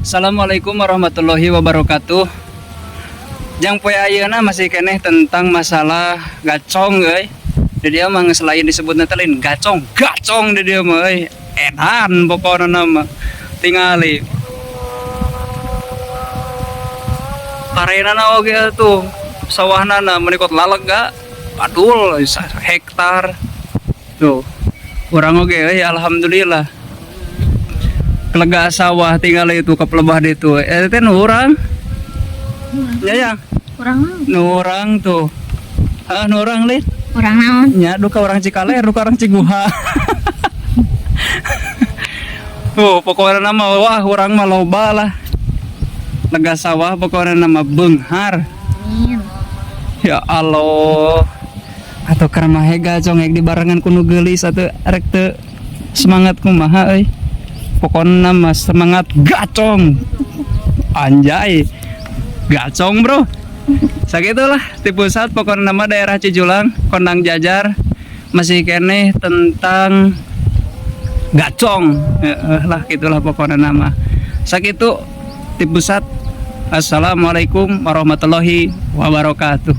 Assalamualaikum warahmatullahi wabarakatuh. Jang poe ayeuna masih keneh tentang masalah gacong euy. Di dieu mah geus lain disebutna teh lain gacong, gacong di dieu mah euy. Edan pokona mah. Tingali. Parenana oge tuh sawahna menikot lalega padul hektar. Tuh. Urang oge euy, alhamdulillah. Kelega sawah tinggal itu ke pelebah itu. Eh, teh nu urang. Ya ya, Urang naon? Nu urang tuh. Ah, nu urang lin. Urang naon? Nya duka orang Cikaler, duka orang Ciguha. Tuh, pokoknya nama wah urang mah loba lah. Lega sawah pokoknya nama beunghar. Amin. Ya Allah. Atau keur mahe gacong ek dibarengan ku nu geulis atuh rek teu semangat kumaha euy. Pokoknya mah semangat gacong. Anjay. Gacong, bro. Sagitulah di pusat pokoknya nama daerah Cijulang, Kondang Jajar masih keneh tentang gacong. Lah gitulah pokoknya nama. Sakitu di pusat. Assalamualaikum warahmatullahi wabarakatuh.